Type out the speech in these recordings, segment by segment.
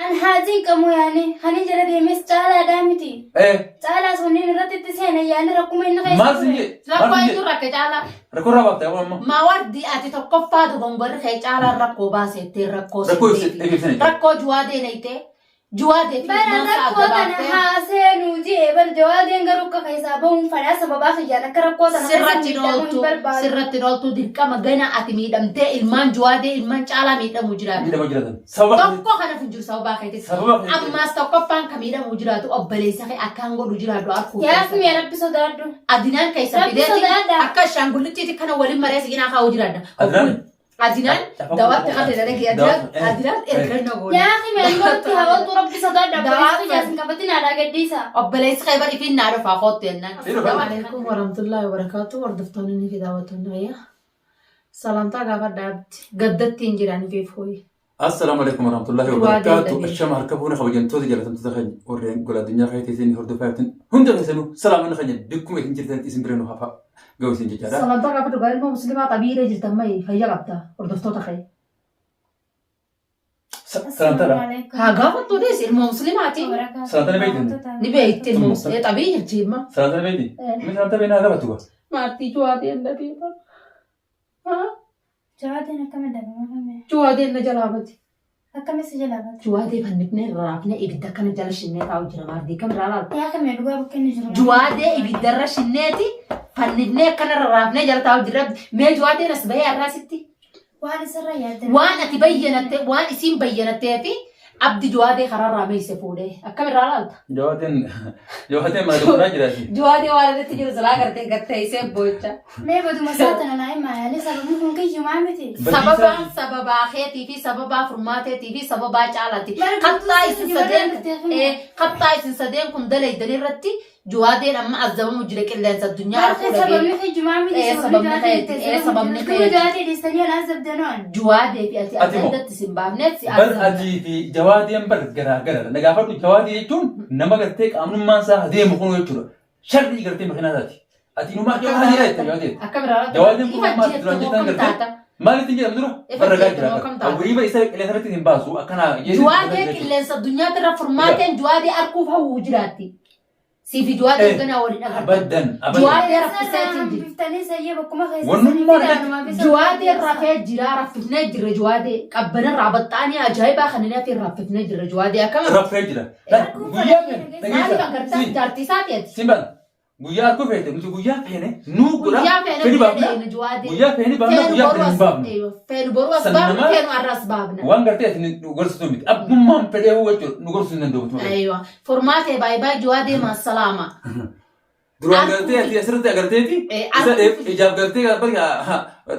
An haajii qabu yaani hani jala deemes caalaadhaa miti. Eh. Caalaas wanneen irratti itti seene yaani rakkuma inni keessa Maal sin ture. jedhe? Maal Rakkoo sin eenyu jedhe? rakke caalaa? Rakkoo irraa baafte amma amma. Maawardi ati tokkoffaa dogongorri kee caalaan rakkoo baaseettee rakkoo Rakkoo seenteefi. ibsine. Rakkoo juwaadee nayitee juwaadee fi Bara ilmaan isaa rakkoo adda tana baaftee haa seenuu jee bar jawaadeen garuu akka keessaa bahuun fadhaa sababaa kiyyaan akka rakkoo tana keessa sirratti miidhamuu hin dhooltu barbaadu. sirratti dhooltu dirqama gana ati miidhamtee ilmaan juwaadee ilmaan caalaa miidhamuu jiraatu. Miidhama jiraatan. Sababa Tokko kanaaf hin jiru sababaa keetis. Sababa keetis. Ammaas tokkoffaan ka miidhamuu jiraatu obboleessa kee akkaan godhu jiraatu arguu Yaa Akmi rabbi sodaadhu. Adinaan keessa Rabbi fideeti sodaadha. akka ashaangullichiiti kana waliin maree siginaa kaa'uu jiraadha. Adinaan? Adinaan dawaatti qabde dalagee Adinaan Adinaan ergannoo goone. Yaa Akmi ani godhutti haa ooltu rabbi sodaadha. Dawaa Obboleessa kiyyaa sin qabatin haadhaa gaddiisa. Obboleessi kee bari fi naa dhufaa koottu jennaan. Ni dhufa. Alaikum warahmatullahi wabarakatuh. Hordoftoonni fi daawwattoonni fayyaa. Salamtaa gaafadha abdi. Gaddatti hin jiran beefooyi. Assalaamu alaikum warahmatullahi Du'aa wabarakatuh. deebi'ee. Ashama harka fuune kabajamtoota jaallatamtoota keenya warreen gola addunyaa keessa isin hordofaa jirtan hunda keessanuu salaamanni keenya bakkuma isin jirtanitti isin bira nu hafa ga'u isin jechaadha. Salamtaa gaafadhu gaa ilmoo musliimaa xabiiree jirtan mayi fayya qabda hordoftoota kee. Salamtaadha. Haa gaafattu dees ilmoo musliimaati. Salamtaa ni beektu? Ni beekti ilmoo musliimaa xabii jirti ilma. Salamtaa ni beekti? Inni salamtaa beeknaa gaafatu gaa. Maartii juwaadee hin dhabee. Jawaadeen akkami dhabama? Juwaadeen na jalaa bate. Akkami si jalaa bate? Juwaadee fannifnee raafnee ibidda kana jala shinnee taa'u jira maardii kam irraa laalta. Yaa Akmi dhugaa bukkeen jiru. Juwaadee ibiddarra shinneeti fannifnee akkana rarraafnee jala taa'u jira. Mee juwaadeen as bahee har'aa sitti. Waan isarra yaaddan. Waan ati bayyanatte waan isiin bayyanattee fi abdi juwaadee karaarraa meeyse fuudhee akkam irraa laalta. Jawaateen jawaateen mana doktoraa jiraati. Juwaadee waan irratti jiru silaa gartee gattee boocha. Mee baduma isaa tana naa himaa yaani sababni kun kiyyumaa miti. Sababaan sababaa keetii fi sababaa furmaateetii fi sababaa caalaati. Bara Kattaa guutuu isin sirrii sadeen warra nuti kattaa isin sadeen kun dalaydani irratti juwaadeen amma azzabamu jira qilleensa addunyaa Barke arguu dhabee. sababni kiyyumaa miti Eh, sababni sababni jawaadee keeti, eh, sababni Kun keeti. jawaadee dhiistanii alaa zabdanoon. Juwaadee fi ati Ati moo? addatti isin baafneet si Bar azzabna. atii fi jawaadeen bar garaa gara. Na gaafadhu jawaadee jechuun nama gartee qaamnummaan isaa adeemu kun jechuudha. Sharrii gartee makiinaa isaati. Ati inumaa jawaadee jette jawaadee. Akkam irraa laalta? Jawaadeen kun Ifa maal jeetu duraan moo jettan kam gartee taata? maal ittiin jedhamu dura Ifa barragaa jeetu jira. moo kam taata? Awwiiba isa qilleensa irratti hin baasu akkana Juwaadee qilleensa addunyaatti irra furmaateen juwaadee arguuf hawwuu jiraatti. Siifi juwaadee ganaa waliin agartan. Abaddan abaddan. Juwaadee raffiseetiin jira. Hambiftanii sayyee bakkuma keessa Wannummaan sanii fidaa numaaf isa Juwaadee rafee jira raffifnee jirra juwaadee qabbanarraa baxxaanii ajaa'ibaa kan inni hafe raffifnee jirra juwaadee akkam Raffee jira. Guyyaa feene maaliif dhageessa. agartaa jaartii isaati ati. Simban guyyaa akka feete nuti guyyaa feene nuu godha Guyyaa feene fedhi guyyaa baafna deemna juwaadee. guyyaa feene baafna Feenu guyyaa boruu feene hin as baafnu. feenu boruu as San baafna namaa- feenu har'a as baafna. Waan gartee ati nu gorsitu miti. Abbummaan fedhee hoo jechuudha nu gorsuu hin danda'u. Aywa furmaatee baay'ee baay'ee juwaadee maasalaama. Duraan gartee ati asirratti agarteeti Eh, isa arguuf- ijaaf gartee bari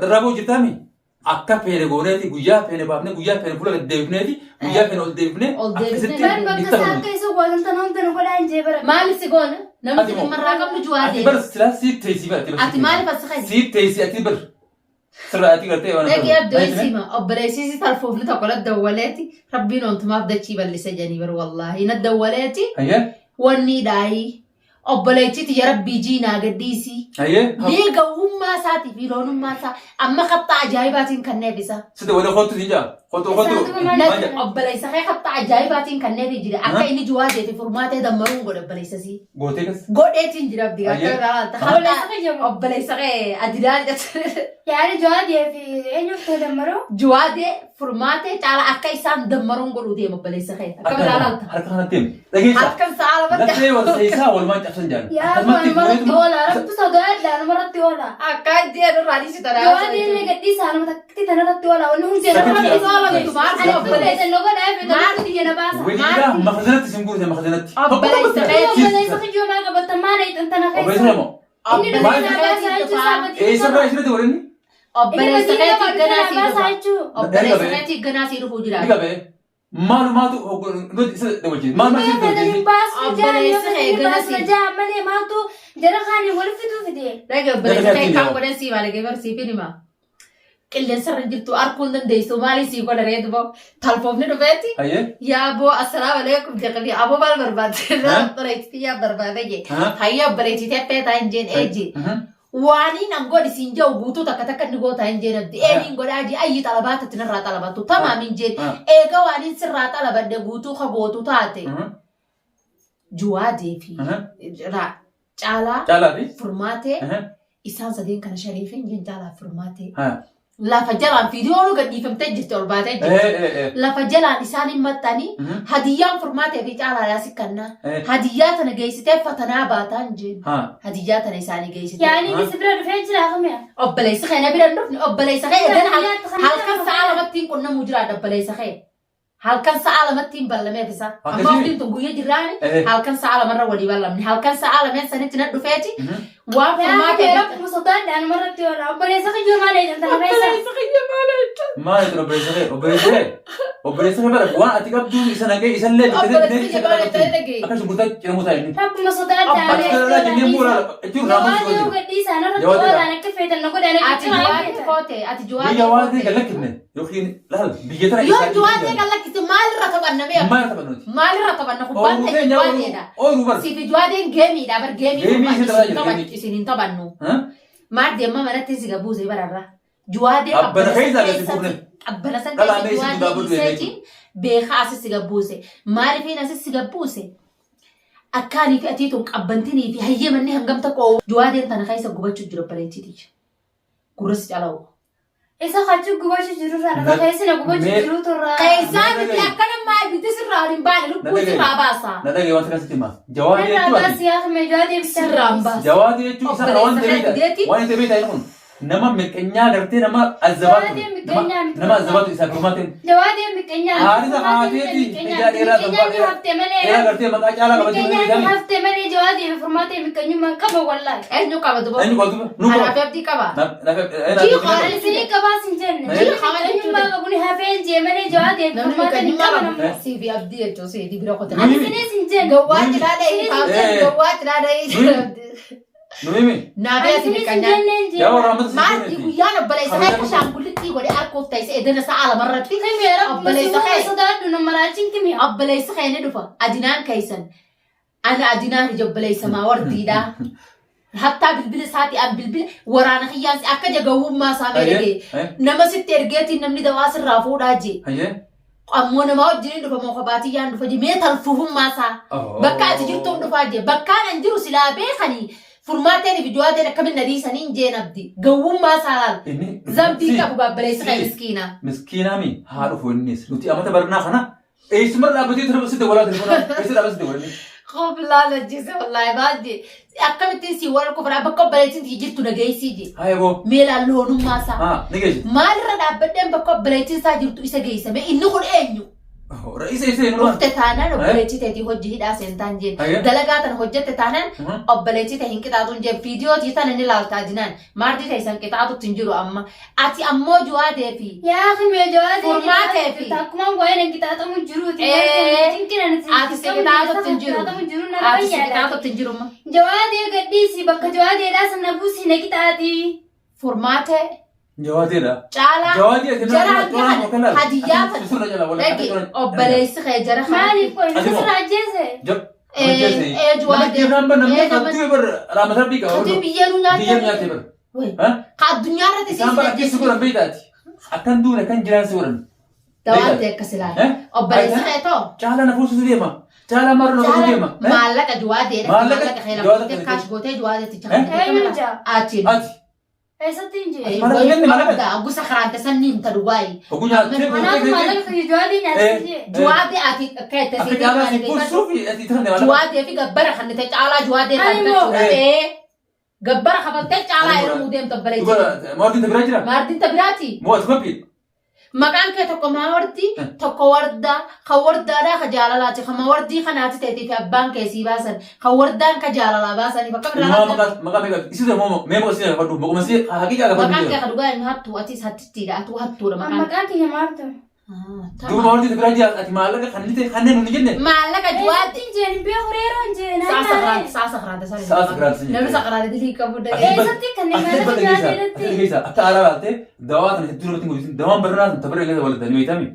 dharraa jirtaami. Akka feene gooneeti guyyaa feene baafne guyyaa feene fuula gad deebifneeti guyyaa feene ol deebifne Ol deebifnee akkasitti Bar bakka itti isaa amannu. akka isa waatan tan hunda nu godhaa hin jee bara. Maali si goona? Namni Ati moo? dhimma qabnu Ati juwaadee. bar silaa siif teessii bar ati bar. Ati maaliif as keessa? Siif teessii ati bar. Sirraa ati gartee waan Dhaqee abdoo obboleessiisi talfoofni tokko na dawwaleeti rabbiin ontumaaf dachii bal'ise jedhanii bar wallaahi na dawwaleeti Hayyee wanni dhaayi obboleettii tiyya rabbii jiinaa gadhiisii hayyee. mee gawwummaa isaatii fi loonummaa isaa amma kattaa ajaa'ibaatiin kanneef isa. Si dawwalee kottu siin jaa. Kottu kottu. Isaatuma maal Maal jaa? Obboleessa kee kattaa ajaa'ibaatiin kanneef jira akka inni juwaadee fi furmaatee dammaruun godhe obboleessa sii. Gootee kas. Godheetiin jira abdii akka Ayyee. irraa laalta. Obboleessa kiyya moo? Obboleessa kee adidaan jedhate. Yaani jawaadee fi eenyuuf ta'e dammaroo? Juwaadee furmaatee caala akka isaan dammaruun godhuu deema obboleessa kee. Akkam Harka irraa laalta? harka kanatti deemu. Dhageessaa. Halkan sa'a lamatti. Lafee wal seesaa walumaan cabsan jaan. Yaa kun anumarratti oola rabbi sodaadha anumarratti oola. Akka jedhu irraa dhiisi tanaa. Jawaadee illee gadhiisa anuma takkatti tanarratti oola wanni hundi Sakatti irratti oola. oola. Maal Ani obboleessa nu godhaa fi Maal? biyya na baasa. Waliigaa makasanatti sin guurte makasanatti. Obboleessa Tokko kee. Obboleessa kiyyoo maal qabatta maal eeyxan tana Obboleessa keessa. moo? Inni Obboleessa dhufee na baasaa keetii jechuun dhufaa. saabatii. Eessarraa isirratti waliin Obboleessa keetii ganaa sii baasaa dhufa. jechuu. Obboleessa keetii ganaa sii dhufuu ni jiraata. qabee. Maalumaatu nuti isa dabalchise. Maalumaa Yoo isa fedhan hin dabalchise. baasnu jaa yoo Obboleessa fedhan kee hin gana baasna sii. jaa malee maaltu jara kaanii wal fiduu fide. Dhage obboleessa kee kan Dhage. godhan sii maal gee barsiifin hima. Qilleensa irra jirtu arguu hin dandeessu maaliif sii godha reetu boo talfoofni dhufeeti. Hayyee. Yaa boo assalaamu alaikum jedhanii aboo maal barbaadde? Ha? Obboleettii yaa barbaade jee. Ha? Hayya obboleettii teppee taa hin jeen eeji. Waaniin an godhi siin jedhu guutuu takka takka inni gootaa hin jeen abdi. Eeniin godhaa jee ayyi xalabaata itti narraa xalabattu. Tamaam hin jeen. Eega waaniin sirraa xalabadhe guutuu ka gootu taate. Juwaadee fi Caalaa Caalaa fi furmaatee isaan sadeen kana shariifeen jeen caalaa furmaatee. Lafa jalaan viidiyoon gadhiifamtee jirti ol baatee jirti. Lafa jalaan isaan hin maxxanii hadiyyaan furmaatee fi caalaadhaa si kannaa. Hadiyyaa tana geessitee fatanaa baataan jeen. Hadiyyaa tana isaanii geessitee. Yaani inni si bira dhufee jira akkamii? Obboleessi kee na bira hin dhufne obboleessa kee edan halkan sa'a lamatti hin qunnamuu jiraadha obboleessa kee. Halkan sa'a lamatti hin ballameef isa. Amma Akkasii? waqtiin tun guyya jirraani Eh. halkan sa'a lamarra walii ballamne. Halkan sa'a lameen sanitti na dhufeeti waan furmaata Yaa rakkuma sodaadhaan namarratti oola. Obboleessa kiyyoo maal eejan tana keessa? Obboleessa kiyya maal eejan? Maal jedhu obboleessa kee? Obboleessa kee? Obboleessa kee bara waan ati qabdu isa nagee isallee Obboleessa kiyya maal eejan dhagee? Akka shunkurtaa ciramuu taa'e inni. Rakkuma sodaadhaan. Ati kana irraa jennee immoo laala jechuun raamaa Jawaadii si yoo gadhiisaa narratti Jawaadii oolaan akka feetan na godhan Ati akka cimaa juwaadii feetan. koote ati juwaadii Biyya waadii koote. gad lakkifne yookiin laal biyya tana Yoo juwaadii kan lakkiste maalirra taphanna mee? Maal taphannuti? Maalirra taphanna kubbaan Ooluu ta'e keenya juwaadeedha. ooluu bar. Siif juwaadeen geemiidha bar geemii Geemii kubbaa isin taphataa isin jira, tapha- geemii. isin hin taphannu. Maal deemma manatti si gabuuse bararra. Juwaadee Qabbana keessa gadi buufne. Qabbana san Dhalaa keessa mee isin juwaadee dudaa godhu dhiiseetiin beekaa asis si gabbuuse. Maaliifin asis si gabbuuse? Akkaanii fi atii tun qabbantinii fi hayyeemanni hangam tokko juwaadeen tana keessa gubachuu jira bareechiti. Gurra si calawu. Isa kachu gubachuu jirurraa lafa keessa na gubachuu jiruuturraa. Keessaa miti akkana maa ibiddi sirraa ol hin baane lubbuu sirraa baasa. Na dhagaye wanta akkasitti hima. Jawaadii Narraa jechuun ati. baasi yaa kame jawaadii bittaa. Sirraan baasa. Jawaadii jechuun isa kana waan Obboleessa ta'eef kee fideeti. waan ta'eef ta'e kun nama miqqeenyaa gartee nama azabaa ture. Jawaadii miqqeenyaa miti. Nama azabaa ture isaa gurmaateen. Jawaadii miqqeenyaa. Haadha haateeti ijaa dheeraa Miqqeenyaa ni haftee malee. Dheeraa gartee maqaa caalaa qabatee Miqqeenyaa ni beekame. haftee malee jawaadii fi furmaatee miqqeenyummaan qaba wallaahi. Eenyu qaba duba? Eenyu qabdu? Nu qaba. Anaaf abdii qaba. Jii Jii Ani isinii qabaas hin jenne. Jii qaba Miqqeenyummaa qabu ni hafee hin jee malee jawaadii fi Namni furmaatee ni miqqeenyummaa qaba qabu namni. siif abdii jechuun siif bira qote. Ani isiniis hin jenne. Gawwaa cinaa dhahee Eh. gawwaa cinaa dhahee. Nu himi. Naafee Ani ati isiniis hin miqqeenyaa. jenne hin jee. Yaa warra ammas Maal guyyaan obboleessa kee akka shaangullitti godhee harkuuf ta'ise edana sa'a lamarratti. Kimi rakkuma Obboleessa si kee. sodaadhu nama raachiin kimi. Obboleessi kee ni dhufa. Adinaan keessan. Ana adinaan ija obboleessa maa wardiidha. Hattaa bilbila isaatii an bilbila waraana kiyyaan si akka jagawwummaa isaa mee dhagee. Nama sitti ergeetiin namni dawaa sirraa fuudhaa jee. Hayyee. Ammoo namaa wajjiniin dhufa moo kophaatiyyaan dhufa jee mee talfuufummaa isaa. Bakka ati jirtuun dhufaa jee bakkaan an jiru silaa beekanii furmaateen fi du'aateen akkamiin na dhiisanii hin jeen abdi. Gawwummaa isaa laal. Inni Zambii qabu gaabbileessi kee miskiina. Miskiinaa mi haa dhufu innis nuti amata barnaa kana eessuma dhaabbatee tura sitti walaa telefoonaa eessa dhaabbatee sitti walaa. Qoblaa lajjise wallaahi baay'ee. Akkamittiin si warra kofalaa bakka obboleettiin tiyya jirtu nageessii jee. Haa eegoo. Mee laalloonummaa isaa. Haa ni geessi. Maalirra dhaabbadheen bakka obboleettiin isaa jirtu isa geessame inni kun eenyu? Ra'iisa isa eenyu Dhufte taanaan obboleettii teetii hojii hidhaa seentaan jeen. Ayya. Dalagaa tana hojjette taanaan obboleettii tee hin qixaaxuun jeen. Viidiyoo tii tana ni laaltaa jinaan. Maardii tee isan qixaaxutti hin jiru amma. Ati ammoo juwaadee fi Yaa akhi jawaadii. Furmaatee fi- Akkuma waa'ee nan qixaaxamu jiruuti. Eh, ati si qixaaxutti hin jiru. Qixaaxamu jiru na Ati si fayyaadha. qixaaxutti hin jiru amma. Jawaadii gadhiisi bakka jawaadeedhaa sana buusii na qixaaxi. Furmaatee Jawaadeedha. caalaa Jawaadii ati jara kana hadiyyaa dhagi obboleessi kee jara kana Maaliif qoy Ati nama moo? sirraa ajjeese? Jawaadee Namni Kati biyyee nu Biyyee nyaatte. nyaate bara. Wai, ka addunyaa irratti Isaan bara akkas godhan beektaati. Akkan duune kan jiraan si godhan. Dawaan ta'e akkas ilaala. Obboleessi kee too. Caalaa na fuusisu deema. Caalaa marra na fuusisu deema. Maallaqa juwaadeedha. Maallaqa Maallaqa kee juwaadee lafa kaash gootee juwaadeetti Eenyu jaa? Achi. Ati. Eessatti hin jee? Maallaqa kenni maallaqa. Gusa karaante sanni himta duwaayi. Oguu nyaattee Kanaaf maallaqa kiyya jawaadii nyaachise jee. Juwaadee ati akka itti Akka caalaa si fuusisuuf ati itti kan Juwaadee fi gabbara kan ta'e caalaa juwaadee kan Ani moo? ta'e. Gabbara kafattee caalaa heerumuu deemta obboleessi. Maartiin biraa jira. Maartiin tabiraati. Moo ati kophii. Maqaan kee tokko maawardi tokko wardaa kan wardaadhaa ka jaalalaati kan mawardii kanaati ta'eetii fi abbaan kee sii baasan kan wardaan ka jaalalaa baasaniif akka Ilmaa biraa maqaa maqaa meeqa isiisa moo mee maqaa isiisa gaafadhu maquma si haqiiqaa gaafadhu. maqaan kee ka dhugaa hin hattuu atis hattittiidha atuu hattuudha maqaan. Maqaan kiyya maaltu? Duuba maartiin biraa jira ati maallaqa kan inni ta'e kanneen nuti jenne. Maallaqa Eessatti juwaadee. hin jeen hin beeku reeroo hin jeen. Saa sakiraante saa sakiraante Saa sakiraante sanii. Namni sakiraante dilii qabu Ati dhagee. Eessatti kanneen Ati maallaqa badda keessa juwaadeedhatti? ati keessa akka aaraa laattee dawaa tana hedduu namatti hin guutin dawaan barnaa tan tabarra keessa walitti ni beekami.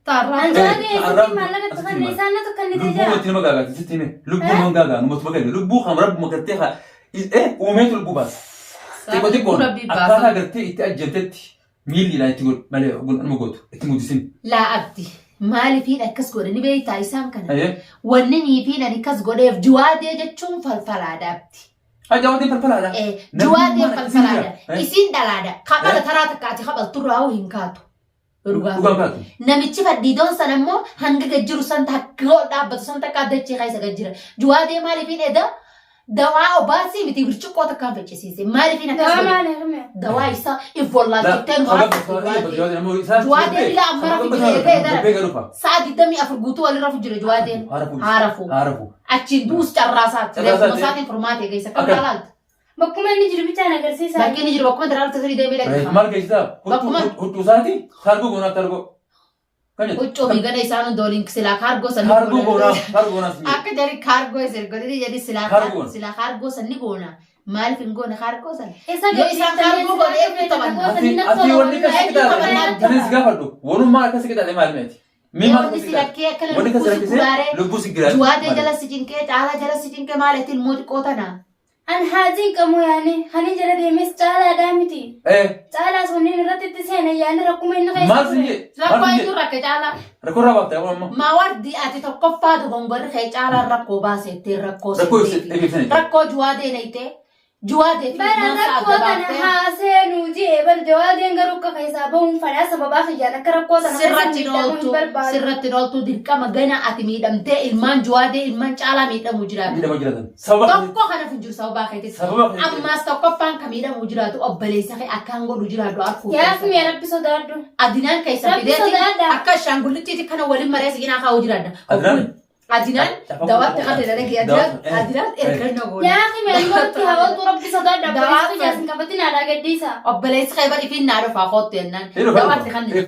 Taarraa. An jawaadii Eh, eessatti arrabdu. maallaqa itti Asitti kanneen hima. isaan natu kannite Lubbuu jira. wajjin nama gaagaati sitti hime lubbuu nama gaagaa numatu magaa lubbuu kan rabbu magartee haa uumeetu lubbuu baasa. Xiqqoo xiqqoon Rabbi baasa. akkaataa gartee itti ajjantetti miilliidhaan itti godhu malee anuma gootu itti muddisin. Laa abdi maaliifiin akkas godhe ni beektaa isaan kana. Ayyee. Wanni niifiin ani akkas godheef juwaadee jechuun falfalaadha abdi. Ajaa'iba falfalaadha. Juwaadee falfalaadha. Isiin dhalaadha. Kabala taraa takka ati kabalturraa hoo hin kaatu. Dhugaa. Dhugaan kaatu. Namichi faddiidoon san ammoo hanga gad jiru san takka ol dhaabbatu san takka addachee keessa gad jira. Juwaadee maaliifiin eda dawaa obaasii miti birciqqoo takkaan ficcisiise. Maaliifiin akkas Dawaa godhe? maali hime? Dawaa isaa if wallaalchiftee nu haasofte. Juwaadee bila amma rafu jira eegee dara. Sa'a 24 guutuu walirra fu jira juwaadeen. Haarafu. Haarafu. Achiin duus carraasaati. Carraasaati. Reeffuma isaatiin furmaatee geessa. Kan Akka. laalta. Bakkuma inni jiru bichaan agarsiisa. Bakki inni jiru bakkuma daraartu sirrii deemee dhaqxa. Maal geessisaa? Bakkuma- Huccuu isaati? Kaargoo goonaaf kaargoo. Kan jettu? Huccuu fi gana isaan hunda waliin silaa kaargoo san ni Kaargoo goona. goonaaf kaargoo goonaaf. Akka jarri kaargoo isin godhanii jedhi silaa Kaargoo. silaa kaargoo san ni goona. Maaliif hin goone kaargoo san? Isa Yoo isaan kaargoo godhe eenyu taphanna? Ati wanni akkasii qixaate kanis gaafadhu. Wanummaa akkasii qixaate maal meeti? Mee maal Wanni akkasii si qixaate? rakkee akkana Wanni lubbuu akkasii si rakkisee guraaree lubbuu si giraaree. juwaadee jala si cinqee caalaa jala si cinqee maal ittiin immoo xiqqoo tana. An haajiin qabu yaani hani jala deemes caalaadhaa miti. Eh Caalaas wanneen irratti itti seena yaani rakkuma inni keessa maal sin ture. jee? Maal Rakkoo sin eenyu jee? rakke caalaa? Rakkoo irraa baafte amma. Maawardi ati tokkoffaa dogongorri kee caalaan rakkoo baasettee rakkoo Rakkoo seenteefi. ibsine. Rakkoo juwaadee nayitee juwaadee fi Bara ilmaan isaa rakkoo adda tana baaftee haa seenuu jee bar jawaadeen garuu akka keessaa bahuun fadhaa sababaa kiyyaan akka rakkoo tana keessa sirratti miidhamuu hin ooltu barbaadu. sirratti ooltu dirqama gana ati miidhamtee ilmaan juwaadee ilmaan caalaa miidhamuu jiraatu. Miidhama jiraatan. Sababa Tokko kanaaf hin jiru sababaa keetis. sababa keetis. Ammaas tokkoffaan ka miidhamuu jiraatu obboleessa kee akkaan godhu jiraatu arguu Yaa akmi rabbi sodaadhu. Adinaan keessa Rabbi fideeti sodaadha. akka ashaangullitti kana waliin maree siginaa kaa'uu jiraadha. Adinaan? Adinaan dawaatti kan dalage adinaan adinaan ergannoo goona. Yaa akmi ani haa ooltu rabbi sodaadha. Dawaa Obboleessa kiyyaas hin qabatin haadhaa gaddiisa. Obboleessi kee bari fi naa dhufaa kootu jennaan. Ni dhufa. Dawaatti kan